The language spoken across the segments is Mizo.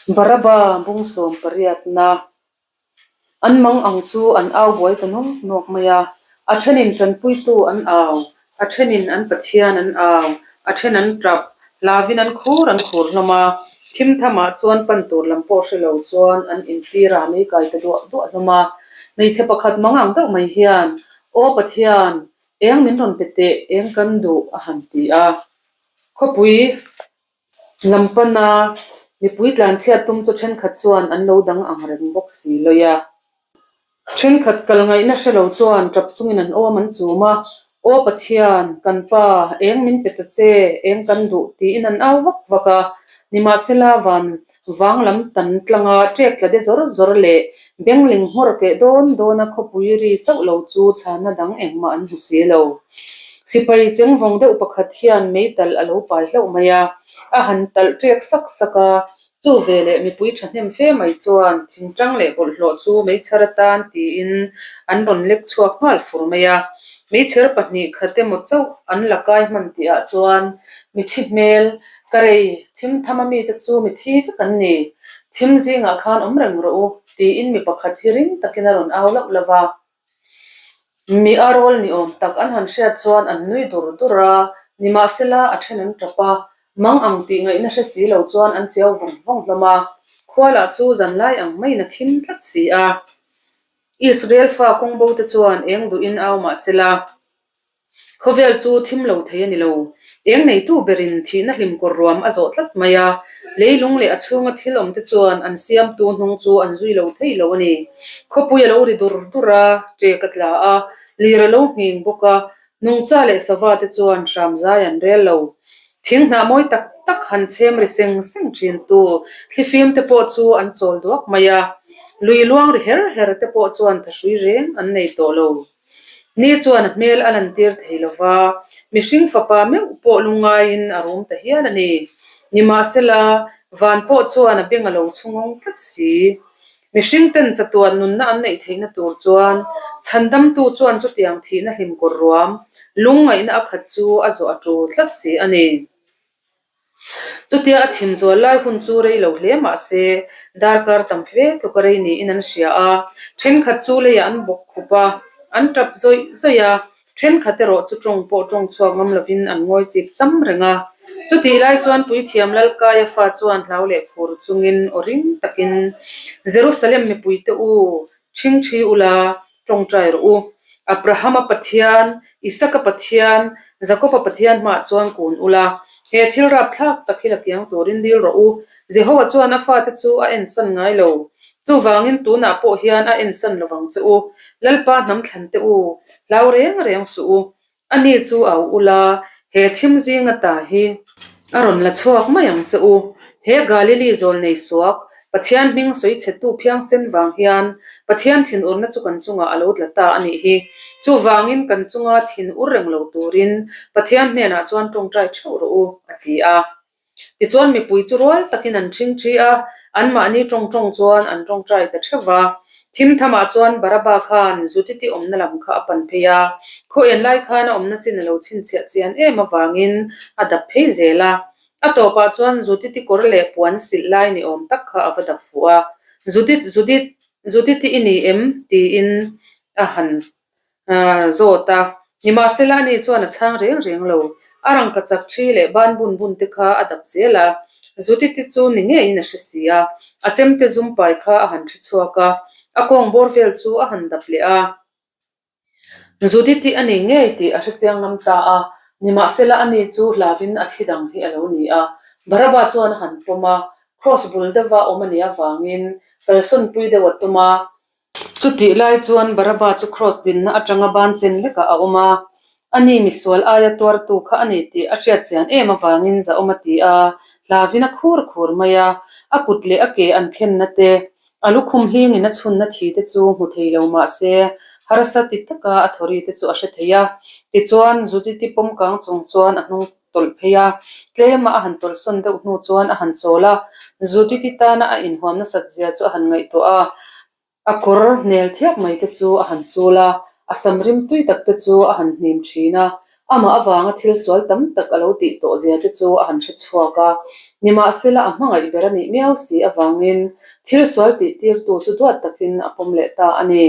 Baraba bung sawmpariatna an mang ang chu an au buai ta nawk nawk mai a, a thenin tanpuitu an au, a thenin an Pathian an au, a then an tap, hlavin an khur an khur hlawm a, thim thamah chuan pan tur lam pawh hre lo chuan an intir a mei kai ta duah duah hlawm a. Hmeichhe pakhat mang ang deuh mai hian, Aw Pathian, eng min rawn pe teh, eng kan duh a han ti a. Khawpui Lam pana mipui tlanchhiat tum chu thenkhat chuan an lo dang ang reng bawk si lawih a. Thenkhat kal ngaihna hre lo chuan tap chungin an awm an chum a, Aw Pathian, kan pa, eng min pe ta che, eng kan duh tiin an au vak vak a. Nimahsela van vang lam tan tlanga ṭek tla de zawr zawr leh bengling nghawr keh dawn dawna khawpui ri chauh lo chu chhanna dang engmah an hmu si lo. Sipai chengvawng deuh pakhat hian meitalh a lo pai hlauh mai a, a han talh ṭek sak sak a, chu veleh mipui ṭhahnem fe mai chuan thingṭang leh bawlhhlawh chu meichher atan tiin an rawn lek chhuak nghal fur mai a. Meichher pahnih khat emaw chauh an la kai hman tihah chuan mithi hmel ka rei thim tham a mite chu mithi vek an ni, thim zingah khan awm reng rawh u tiin mi pakhat hi ring takin a rawn au lauh lauh a. Mi a rawl ni awm tak an han hriat chuan an nui dur dur a, nimahsela a then an tap a, mang ang tih ngaihna hre si lo chuan an chiau vawng vawng hlawm a, khua lah chu zanlai ang maiin a thim tlat si a. Israel fa kawngbo te chuan eng duhin au mahsela. Khawvel chu thim lo thei a ni lo. Eng neitu berin thihna hlim kawr ruam a zawh tlat mai a, leilung leh a chhunga thil awmte chuan an siamtu hnung chu an zui lo thei lo a ni. Khawpui a lo ri dur dur a, ṭek a tla a, lir a lo nghing bawk a, nungcha leh sava te chuan hram zai an rel lo. Thing hnah mawi tak tak han chhem ri seng seng thin tu thlifim te pawh chu an chawl duak mai a, lui luang ri her her te pawh chuan thahrui reng an nei tawh lo. Ni chuan a hmel a lantir thei lo va, mihring fapa meuh pawh lungngaiin a rum ta hial a ni. Nimahsela, van pawh chuan a beng a lo chhungawng tlat si. Mihring ten chatuan nunna an neih theihna tur chuan chhandamtu chuan chutiang thihna hlimkawr ruam, lungngaihna a khat chu a zawh a tul tlat si a ni. Chutia a thim zual lai hun chu rei lo hle mah se, darkar tam fe tluka rei niin an hria a, thenkhat chu leiah an bawk khup a, an tap zawih zawih a, thenkhat erawh chu tawng pawh tawng chhuak ngam lovin an ngawi chip cham reng a. Chutih lai chuan Puithiam Lalkaia fa chuan hlau leh khur chungin aw ring takin, Jerusalem mipuite u, ṭhingṭhi ula, Tawngtai rawh u. Abrahama Pathian, Isaka Pathian, Jakoba Pathian hmaah chuan kun ula, he thil rapthlak tak hi la kiang turin dil rawh u. Jehovah chuan a fate chu a ensan ngai lo. Chuvangin tunah pawh hian a ensan lovang che u. Lalpa hnam thlan teh u, hlau reng reng suh u. A ni chu au ula, he thim zinga ta hi a rawn la chhuak mai ang che u. He Galili zawl nei suak, Pathian hming sawi chhetu phiangsen vang hian Pathian thinurna chu kan chungah a lo tla ta a nih hi. Chuvangin kan chunga thin ur reng lo turin Pathian hnenah chuan tawngtai theuh rawh u, a ti a. Tichuan mipui chu rual takin an ṭhingṭhi a, anmahni ṭawng ṭawng chuan an ṭawngṭai ta ṭheuh va. Thim thamah chuan Baraba khan Judith-i awmna lam kha a pan phei a, khaw en lai khan a awmna chin a lo chhinchhiah chian em avangin a dap phei zel a. A tawpah chuan Judith-i kawr leh puan silh lai ni awm tak kha a va dap fuh a, Judith, Judith, Judith-i i ni em? tiin a han Zawt a, nimahsela ani chuan a chhang reng reng lo. A rangka chak thi leh ban bun bun te kha a dap zel a, Judith-i chu ni ngeiin a hre si a, a chemte zum pai kha a han hre chhuak a, a kawng bawr vel chu a han dap leh a. Judith-i a ni ngei tih a hre chiang ngam ta a, nimahsela ani chu hlavin a thi dang hi a lo ni a. Baraba chuan a han pawm a, Cross bul deuha awm a nih avangin kalsawn pui deuh a tum a, Chutih lai chuan Baraba chu Kraws dinna atanga ban chen lekah a awm a, ani misual aia tuartu kha a ni tih a hriat chian em avangin zahawm a ti a, hlavin a khur khur mai a, a kut leh a ke an khenna te, a lukhum hlingin a chhunna thi te chu hmu thei lo mah se, harsa ti taka a thawri te chu a hre thei a. Tichuan, Judith-i pawm kang chung chuan a hnung tawlh phei a, tlema a han tawlhsawn deuh hnu chuan a han chawl a, Judith-i tana a inhuam nasat zia chu a han ngaihtuah a, a kawr hmel thiap mai te chu a han chul a, a sam rim tui tak te chu a han hnim thin a, amah avanga thil sual tam tak a lo tih tawh zia te chu a han hre chhuak a. Nimahsela a hmangaih ber a nih miau si avangin thil sual tih tirtu chu duat takin a pawm leh ta a ni.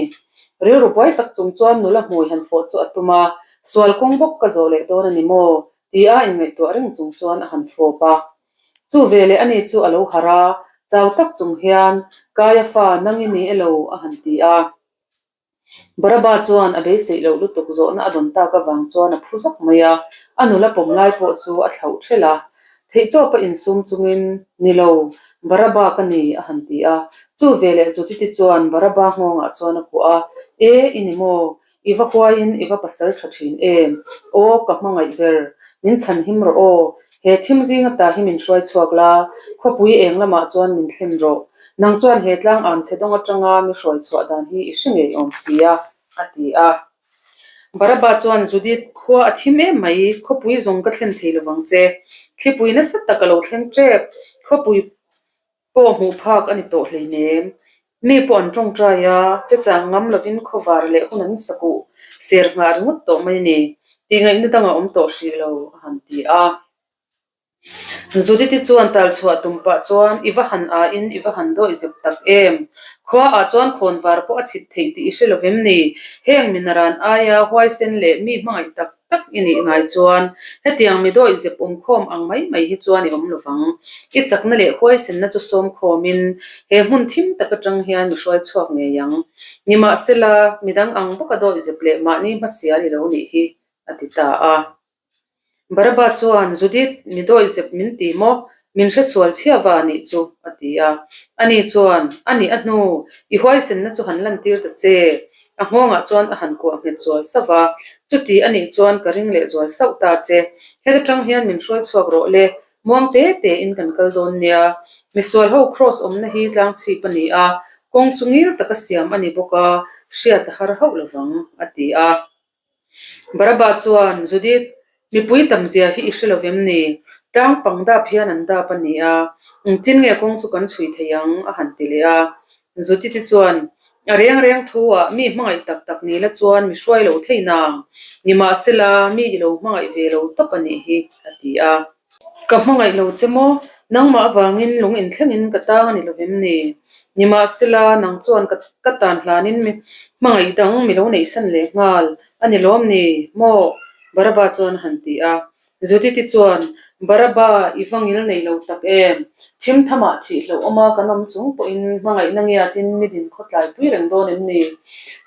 Rilru buai tak chung chuan nula hmui han fawh chu a tum a, sual kawng bawk ka zawh leh dawn a ni maw? tia inngaihtuah reng chung chuan a han fawp a. Chu veleh ani chu a lo harh a, chau tak chung hian, Kaia fa nang i ni elo? a han ti a. Baraba chuan a beiseih loh lutuk zawhna a dawn tak avang chuan a phu zak mai a, a nula pawm lai pawh chu a thlauh ṭhelh a. Theihtawpa insum chungin, Ni lo, Baraba ka ni, a han ti a. Chu veleh Judith-i chuan Baraba nghawngah chuan a kuah a, E, i ni maw? I va huaiin i va pasal ṭha ṭhin em? Aw, ka hmangaih ber, min chhan him rawh aw. He thim zing ata hi min hruai chhuak la, khawpui eng lamah chuan min thlen rawh. Nang chuan he tlang an chhe dawng aṭanga mi hruai chhuah dan hi i hre ngei awm si a, a ti a. Baraba chuan, Judith, khua a thim em mai, khawpui zawng ka thlen thei lovang che. Thlipui nasa tak a lo thleng ṭep, khawpui Pawh hmuh phak a ni tawh hleinem. Mi pawh an tawngtai a, chechang ngam lovin khawvar leh hun an sakuh ser nghah ringawt tawh mai a ni. Tihngaihna dang a awm tawh hrih lo, a han ti a. Judith-i chuan tal chhuah tum pah chuan, I va han a in, i va han dawih zep tak em? Khua ah chuan khawnvar pawh a chhit theih tih i hre lo vem ni? Heng minaran aia huaisen leh mi hmangaih tak tak i nih ngai chuan hetiang mi dawih zep awm khawm ang mai mai hi chuan i awm lo vang. I chakna leh huaisenna chu sawm khawmin he hmun thim tak atang hian mi hruai chhuak ngei ang. Nimahsela, midang ang bawka dawih zep leh mahni hmasial i lo nih hi, a ti ta a. Baraba chuan, Judith, mi dawih zep min ti maw? Min hresual chhia va a nih chu, a ti a. Ani chuan, A nih a hnu, i huaisenna chu han lantir ta che. A nghawngah chuan a han kuah nghet zual sauh va, Chuti a nih chuan ka ring leh zual sauh ta che. Heta tang hian min hruai chhuak rawh le, muang te te in kan kal dawn nia. Misual ho kraws awmna hi tlang chhip a ni a, kawng chu ngil taka siam a ni bawk a, hriat a har hauh lovang, a ti a. Baraba chuan, Judith, mipui tam zia hi i hre lo vem ni? Tlang pang dap hian an dap a ni a, engtin nge kawng chu kan chhui thei ang? a han ti leh a. Judith-i chuan, A reng reng thu ah mi hmangaih tak tak ni la chuan mi hruai lo thei nang, nimahsela mi i lo hmangaih ve lo tawp a nih hi, a ti a. Ka hmangaih lo che maw? Nangmah avangin lung inthlengin ka tang a ni lovem ni? Nimahsela, nang chuan ka ka tan hlanin mi hmangaih dang mi lo neihsan leh nghal a ni lawm ni maw? Baraba chuan a han ti a. Judith-i chuan, Baraba, i va ngil nei lo tak em? Thim thamah thih hlauh awma kan awm chung pawhin hmangaihna ngiatin mi din khawtlai pui reng dawn em ni?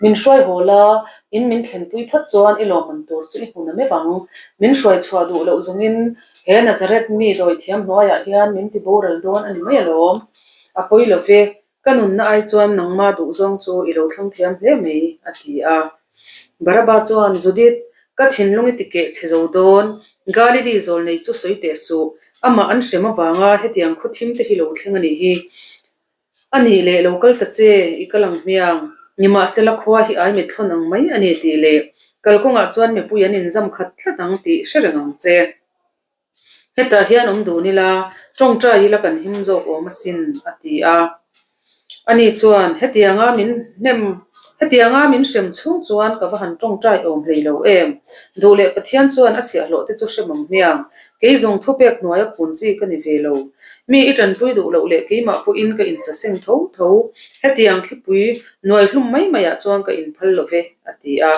Min hruai haw la, In min thlenpui phawt chuan i lawmman tur chu i hmu na meuh ang. Min hruai chhuah duh loh zawngin he Nazareth mi dawithiam hnuaiah hian min ti boral dawn a ni mai alawm. A pawi lo ve, ka nunna ai chuan nangma duh zawng chu i lo thlang thiam hle mai, a ti a. Baraba chuan, Judith, ka thinlung i ti keh chhe zo dawn, Galili zawl nei chu sawi teh suh, amah an hrem avanga hetiang khaw thim te hi lo thleng a nih hi. A nih leh lo kal ta che, i kal ang hmiang. Nimahsela khua hi ai mithlawn ang mai a ni tih leh kalkawngah chuan mipui an inzam khat tlat ang tih hre reng ang che. Hetah hian awm dun ila, tawngtai ila kan him zawk awm asin, a ti a. Ani chuan, Hetianga min hnem, hetianga min hrem chhung chuan ka va han tawngtai awm hlei lo em? Duh leh Pathian chuan a chhiahhlawh te chu hrem ang hmiang. Kei zawng thupek hnuaia kun chi ka ni ve lo. Mi i tanpui duh loh leh keimah pawhin ka insaseng tho tho. Hetiang thlipui nuai hlum mai maiah chuan ka inphal lo ve, a ti a.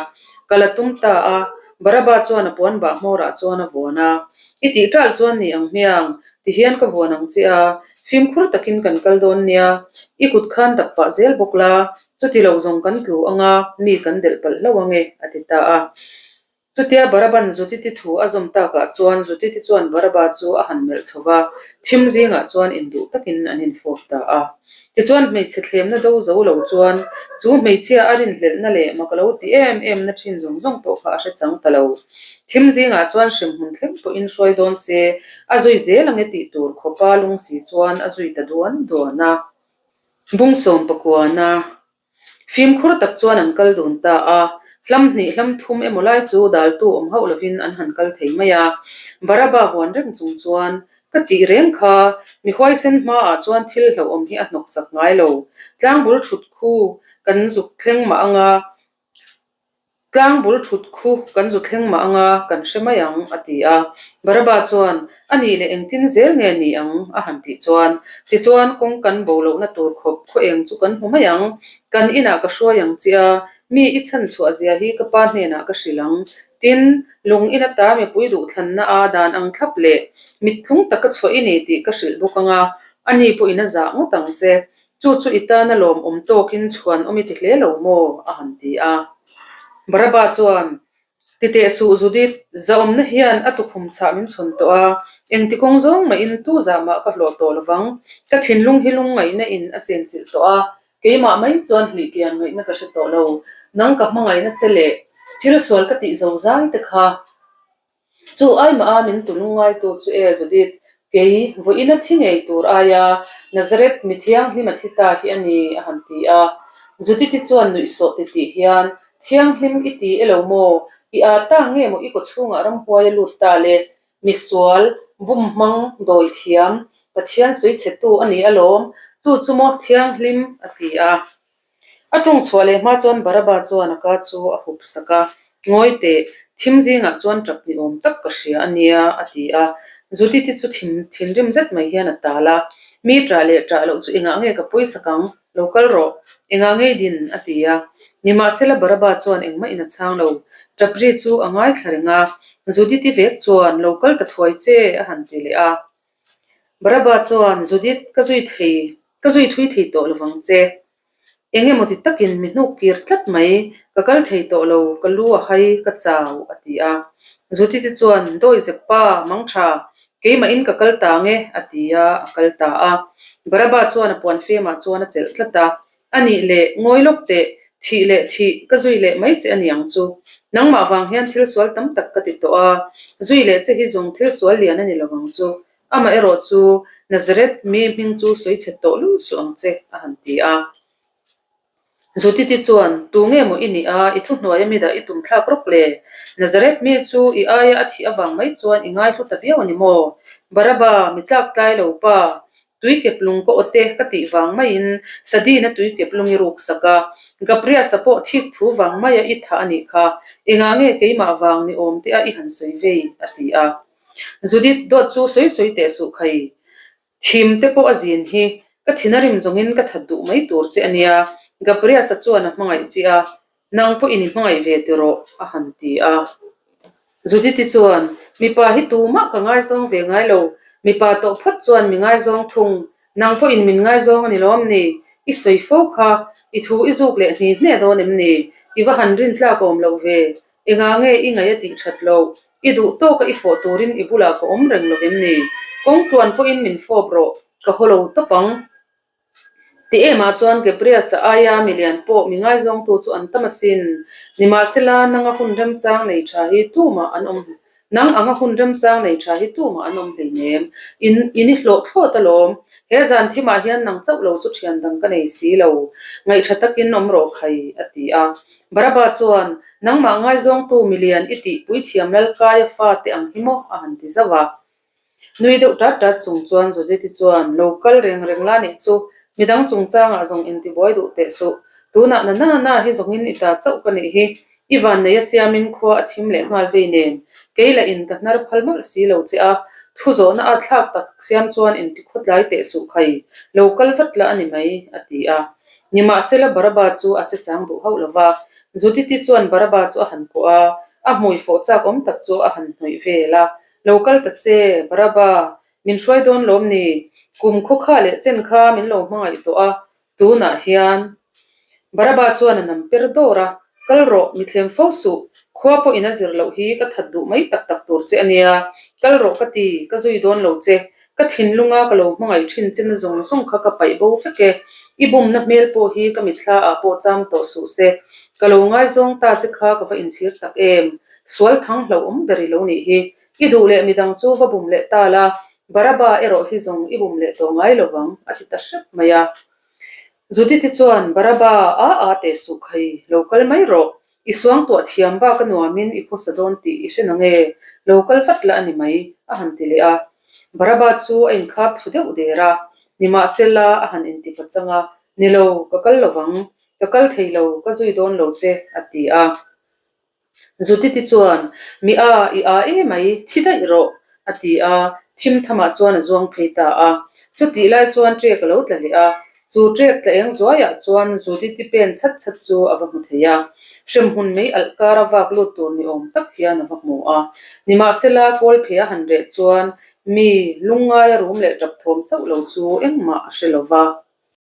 Ka la tum ta a, Baraba chuan a puan bah hmawrah chuan a vuan a. I tih ṭalh chuan ni ang hmiang, ti hian ka vuan ang che a, fimkhur takin kan kal dawn nia. I kut khan dak pah zel bawk la, chuti lo zawng kan tlu ang a, mi kan delh palh hlauh ang e, a ti ta a. Chutia Baraban Zutiti thu a zawm takah chuan Zutiti chuan Baraba chu a han melh chho va, thim zingah chuan induh takin an infawp ta a. Tichuan hmeichhe thlemna do zo lo chuan chu hmeichhia a rinhlelhna leh mak a lo ti em em na thin zawng zawng pawh kha a hre chang ta lo. Thim zingah chuan hremhmun thleng pawhin hruai dawn se, a zui zel ange tih tur khawpa lungsi chuan a zui ta duan duan a. Bung sawmpakuana Fimkhur tak chuan an kal dun ta a, hlam hnih hlam thum emaw lai chu daltu awm hauh lovin an han kal thei mai a. Baraba vuan reng chung chuan, Ka tih reng kha, mi huaisen hmaah chuan thil hlauhawm hi a hnawk chak ngai lo. Tlangbul thut khu kan zuk thleng mah anga, Tlang bul thut khu kan zu thleng mah anga kan hre mai ang, a ti a. Baraba chuan, A nih leh engtin zel nge ni ang? a han tih chuan, Tichuan, kawng kan bo lohna tur khawp khaw eng chu kan hmu mai ang. Kan inah ka hruai ang che a, mi i chhan chhuah zia hi ka pa hnenah ka hrilh ang. Tin, lung in ata mipui duhthlanna a dan ang thlap leh mittlung taka chhuah i ni tih ka hrilh bawk ang a, ani pawhin a zah ngawt ang che. Chu chu i tana lawmawm tawkin chhuan awm i ti hle lo maw? a han ti a. Baraba chuan, Ti teh suh Judith, zahawmna hian a tukhum chhah min chhawn tawh a, engti kawng zawng mahin tu zah mah ka hlawh tawh lovang. Ka thinlung hi lungngaihna in a chenchilh tawh a, keimah mai chuan hlih kian ngaihna ka hre tawh lo. Nang ka hmangaihna che leh thil sual ka tih zo zai te kha. Chu aimah a min tu lungngaitu chu e Judith, kei vawiin a thi ngei tur aia Nazareth mi thianghlim a thi ta hi a ni a han ti a. Judith-i chuan nuihsawh ti tih hian, Thianghlim i ti e lo maw? I â ta nge maw i kawchhungah ramhuai a lut ta le? Misual, bum hmang, dawi thiam, Pathian sawi chhetu a ni alawm, chu chu maw thianghlim a ti a. A ṭawng chhuah leh hma chuan Baraba chuan a ka chu a hup sak a, Ngawi teh, thim zingah chuan ṭap ni awm tak ka hria a nia, a ti a. Judith-i chu thin thinrim zet mai hian a tal a, Mi ṭah leh ṭah loh chu engah nge ka pawisak ang? Lo kal rawh, engah ngei din? a ti a. Nimahsela Baraba chuan engmah in a chhang lo. Ṭap ri chu a ngaithla reng a, Judith-i vek chuan, Lo kal ta thuai che, a han ti leh a. Baraba chuan, Judith, ka zui thei, ka zui thui thei tawh lovang che. Eng emaw ti takin mi hnuk kir tlat mai, ka kal thei tawh lo, ka lu a hai, ka chau, a ti a. Judith-i chuan, Dawi zep pa, mang tha, keimahin ka kal ta ang e, a ti a, a kal ta a. Baraba chuan a puan femah chuan a chelh tlat a. A nih leh, ngawi lawk teh, thih leh thih, ka zui leh mai che a ni ang chu. Nangmah vang hian thil sual tam tak ka ti tawh a, zui leh che hi zawng thil sual lian a ni lo ang chu. Amah erawh chu Nazareth mi hming chu sawi chhe tawh lul suh ang che, a han ti a. Zutiti chuan, Tu nge maw i nih a, i thuhnuai a mi dah i tum thlak rawk le? Nazareth mi chu i aia a thih avang mai chuan i ngaihlu ta viau a ni maw? Baraba, mi tlak tlai lo pa, Tuikeplung ka awte ka tih vang maiin Sadina tuikeplung i ruk sak a, Gabriasa pawh thik thu vang maia i thah a nih kha, engah nge keimah vang ni awm te a i han sawi vei? a ti a. Judith dawt chu sawi sawi teh suh khai. Thim te pawh a zin hi, ka thin a rim zawngin ka that duh mai tur che a nia, Gabriasa chuan a hmangaih che a, Nang pawh in i hmangaih ve ti rawh, a han ti a. Judith-i chuan, Mipa hi tumah ka ngaizawng ve ngai lo, mipa tawh phawt chuan mi ngaizawng thung, nang pawh in min ngaizawng a ni lawm ni? I sawi fo kha, i thu i zuk leh hni hne dawn em ni? I va han rin tlak awm loh ve, engah nge i ngaih a tih that loh? I duh tawka i fawh turin i bulah ka awm reng lo em ni? Kawng tluan pawhin min fawp rawh, ka haw lo tawp ang. Ti emah chuan Gabriasa aia milian pawh mi ngaizawngtu chu an tam asin. Nimahsela, nanga hun remchang nei tha hi tumah an awm Nang anga hun remchang nei tha hi tumah an awm hleinem. In in i hlawh thlawt alawm. He zan thimah hian nang chauh lo chu thian dang ka nei si lo. Ngaihṭha takin awm rawh khai, a ti a. Baraba chuan, Nangmah ngaizawngtu milian i tih puithiam Lalkaia fate ang hi maw? a han ti zauh a. Nui deuh tat tat chung chuan Judith-i chuan, Lo kal reng reng la nih chu, midang chungchangah zawng intibuai duh teh suh. Tunah na na na hi zawngin i ta chauh ka nih hi. I vannei a siamin khua a thim leh nghal vei nen. Kei lah in ka hnar phal mawlh si lo che a, thu zawhna a thlak tak siam chuan intikhawtlai teh suh khai. Lo kal vat la a ni mai, a ti a. Nimahsela Baraba chu a che chang duh hauh lo va. Judith-i chuan Baraba chu a han kuah a, a hmui fawh chak awm tak chu a han hnawih vel a. Lo kal ta che, Baraba, min hruai dawn lawm ni? Kum khaw kha leh chen kha min lo hmangaih tawh a, tunah hian. Baraba chuan a nam per dawr a, Kal rawh, mi thlem fo suh, khua pawhin a zir loh hi ka that duh mai tak tak tur che a nia. Kal rawh ka ti, ka zui dawn lo che. Ka thinlunga ka lo hmangaih thin che na zawng zawng kha ka paih bo vek e. I bumna hmel pawh hi ka mitthla ah pawh cham tawh suh se. Ka lo ngaizawng ta che kha ka va inchhir tak em. Sual thang hlauhawm ber i lo nih hi. I duh leh midang chu va bum leh ta la, Baraba erawh hi zawng i bum leh tawh ngai lo vang, a ti ta hrep mai a. Judith-i chuan, Baraba, a a teh suh khai, lo kal mai rawh. I suangtuah thiam bak a nuamin i khawsa dawn tih i hre nang e, lo kal vat la a ni mai, a han ti leh a. Baraba chu a inkhap thlu deuh der a, nimahsela a han intipa chang a, Ni lo, ka kal lo vang, ka kal thei lo, ka zui dawn lo che, a ti a. Zutiti chuan, Mi a, i a e mai, thi daih rawh. a ti a, thim thamah chuan a zuang phei ta a. Chutih lai chuan ṭek a lo tla leh a, chu ṭek tla eng zuaiah chuan Judith-i pen chhat chhat chu a va hmu thei a. Hremhmun mei alh kara vak lut tur ni awm tak hian a va hmu a. Nimahsela, kawl phei a han reh chuan mi lungngaia rum leh ṭap thawm chauh lo chu engmah a hre lo va.